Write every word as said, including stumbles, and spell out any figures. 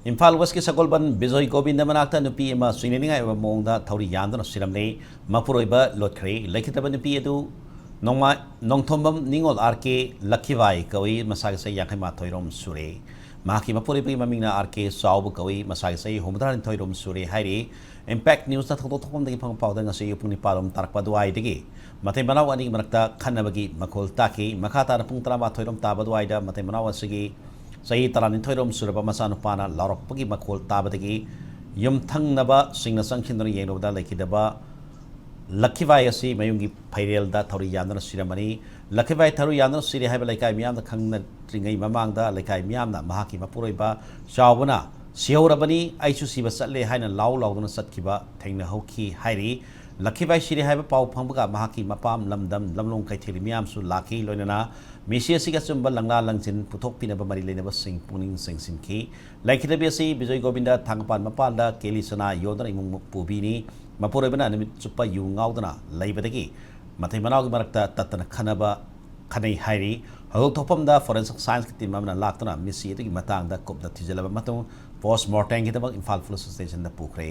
ꯏꯝꯐꯥꯜ ꯋꯦꯁꯀꯤ ꯁꯒꯣꯜꯕꯟ ꯕꯤꯖꯣꯏ ꯒꯣꯕꯤꯟꯗ ꯃꯅꯥꯛꯇ ꯅꯨꯄꯤ ꯑꯃ ꯁꯣꯏꯅꯅꯤꯡꯉꯥꯏ ꯑꯣꯏꯕ ꯃꯑꯣꯡꯗ ꯊꯧꯔꯤ ꯌꯥꯟꯗꯨꯅ ꯁꯤꯔꯝꯂꯦ꯫ ꯃꯄꯨꯔꯣꯏꯕ ꯂꯣꯠꯈ꯭ꯔꯦ꯫ ꯂꯩꯈꯤꯗꯕ ꯅꯨꯄꯤ ꯑꯗꯨ ꯅꯣꯡꯃ-, ꯅꯣꯡꯊꯣꯝꯕꯝ ꯅꯤꯉꯣꯜ ꯑꯥꯔ ꯀꯦ ꯂꯛꯈꯤꯕꯥꯏ ꯀꯧꯏ꯫ ꯃꯁꯥꯒꯤ ꯆꯍꯤ ꯌꯥꯡꯈꯩ ꯃꯥꯊꯣꯏ ꯔꯣꯝ ꯁꯨꯔꯦ꯫ ꯃꯍꯥꯛꯀꯤ ꯃꯄꯨꯔꯣꯏꯕꯒꯤ ꯃꯃꯤꯡꯅ ꯑꯥꯔ ꯀꯦ ꯆꯥꯎꯕ ꯀꯧꯏ꯫ ꯃꯁꯥꯒꯤ ꯆꯍꯤ ꯍꯨꯝꯐꯨꯇꯔꯥ ꯅꯤꯊꯣꯏ ꯔꯣꯝ ꯁꯨꯔꯦ ꯍꯥꯏꯔꯤ꯫ ꯏꯝꯄꯦꯛ ꯅ꯭ꯌꯨꯁꯅ ꯊꯧꯗꯣꯛ ꯊꯣꯛꯐꯝꯗꯒꯤ ꯐꯪꯕ ꯄꯥꯎꯗ ꯉꯁꯤ ꯑꯌꯨꯛ ꯄꯨꯡ ꯅꯤꯄꯥꯟ ꯔꯣꯝ ꯇꯥꯔꯛꯄ ꯑꯗꯨꯋꯥꯏꯗꯒꯤ ꯃꯇꯩ ꯃꯅꯥꯎ ꯑꯅꯤꯒꯤ ꯃꯔꯛꯇ ꯈꯠꯅꯕꯒꯤ ꯃꯈꯣꯜ ꯇꯥꯈꯤ꯫ ꯃꯈꯥ ꯇꯥꯅ ꯄꯨꯡ ꯇꯔꯥꯃꯥꯊꯣꯏ ꯔꯣꯝ ꯇꯥꯕ ꯑꯗꯨꯋꯥꯏꯗ ꯃꯇꯩ ꯃꯅꯥꯎ ꯑꯁꯤꯒꯤ ꯆꯍꯤ ꯇꯔꯥꯅꯤꯊꯣꯏ ꯔꯣꯝ ꯁꯨꯔꯕ ꯃꯆꯥꯅꯨꯄꯥꯅ ꯂꯥꯎꯔꯛꯄꯒꯤ ꯃꯈꯣꯜ ꯇꯥꯕꯗꯒꯤ ꯌꯨꯝꯊꯪꯅꯕꯁꯤꯡꯅ ꯆꯪꯁꯤꯟꯗꯨꯅ ꯌꯦꯡꯂꯨꯕꯗ ꯂꯩꯈꯤꯗꯕ ꯂꯛꯈꯤꯕꯥꯏ ꯑꯁꯤ ꯃꯌꯨꯝꯒꯤ ꯐꯩꯔꯦꯜꯗ ꯊꯧꯔꯤ ꯌꯥꯟꯗꯨꯅ ꯁꯤꯔꯝꯕꯅꯤ꯫ ꯂꯛꯈꯤꯕꯥꯏ ꯊꯧꯔꯤ ꯌꯥꯟꯗꯨꯅ ꯁꯤꯔꯦ ꯍꯥꯏꯕ ꯂꯩꯀꯥꯏ ꯃꯤꯌꯥꯝꯅ ꯈꯪꯅꯗ꯭ꯔꯤꯉꯩ ꯃꯃꯥꯡꯗ ꯂꯩꯀꯥꯏ ꯃꯤꯌꯥꯝꯅ ꯃꯍꯥꯛꯀꯤ ꯃꯄꯨꯔꯣꯏꯕ ꯆꯥꯎꯕꯅ "ꯁꯤꯍꯧꯔꯕꯅꯤ, ꯑꯩꯁꯨ ꯁꯤꯕ ꯆꯠꯂꯦ" ꯍꯥꯏꯅ ꯂꯥꯎ ꯂꯥꯎꯗꯨꯅ ꯆꯠꯈꯤꯕ ꯊꯦꯡꯅꯍꯧꯈꯤ ꯍꯥꯏꯔꯤ꯫ ꯂꯛꯈꯤꯕꯥꯏ ꯁꯤꯔꯦ ꯍꯥꯏꯕ ꯄꯥꯎ ꯐꯪꯕꯒ ꯃꯍꯥꯛꯀꯤ ꯃꯄꯥꯝ ꯂꯝꯗꯝ ꯂꯝꯂꯣꯡ ꯀꯩꯊꯦꯜꯒꯤ ꯃꯤꯌꯥꯝꯁꯨ ꯂꯥꯛꯈꯤ꯫ ꯂꯣꯏꯅꯅ ꯃꯤꯁꯤ ꯑꯁꯤꯒꯤ ꯑꯆꯨꯝꯕ ꯂꯪꯂꯥ ꯂꯪꯁꯤꯟ ꯄꯨꯊꯣꯛꯄꯤꯅꯕ ꯃꯔꯤ ꯂꯩꯅꯕꯁꯤꯡ ꯄꯨꯛꯅꯤꯡ ꯆꯤꯡꯁꯤꯟꯈꯤ꯫ ꯂꯩꯈꯤꯗꯕꯤ ꯑꯁꯤ ꯕꯤꯖꯣꯏ ꯒꯣꯕꯤꯟꯗ ꯊꯥꯡꯒꯄꯥꯟ ꯃꯄꯥꯟꯗ ꯀꯦꯂꯤ ꯆꯅꯥ ꯌꯣꯟꯗꯨꯅ ꯏꯃꯨꯡ ꯄꯨꯕꯤꯅꯤ꯫ ꯃꯄꯨꯔꯣꯏꯕꯅ ꯅꯨꯃꯤꯠ ꯆꯨꯞꯄ ꯌꯨ ꯉꯥꯎꯗꯨꯅ ꯂꯩꯕꯗꯒꯤ ꯃꯇꯩ ꯃꯅꯥꯎꯒꯤ ꯃꯔꯛꯇ ꯇꯠꯇꯅ ꯈꯠꯅꯕ ꯈꯠꯅꯩ ꯍꯥꯏꯔꯤ꯫ ꯊꯧꯗꯣꯛ ꯊꯣꯛꯐꯝꯗ ꯐꯣꯔꯦꯟꯁꯤꯛ ꯁꯥꯏꯟꯁꯀꯤ ꯇꯤꯝ ꯑꯃꯅ ꯂꯥꯛꯇꯨꯅ ꯃꯤꯁꯤ ꯑꯗꯨꯒꯤ ꯃꯇꯥꯡꯗ ꯀꯨꯞꯅ ꯊꯤꯖꯤꯜꯂꯕ ꯃꯇꯨꯡ ꯄꯣꯁ ꯃꯣꯔꯇꯦꯝꯒꯤꯗꯃꯛ ꯏꯝꯐꯥꯜ ꯄꯨꯂꯤꯁ ꯁ꯭ꯇꯦꯁꯟꯗ ꯄꯨꯈ꯭ꯔꯦ꯫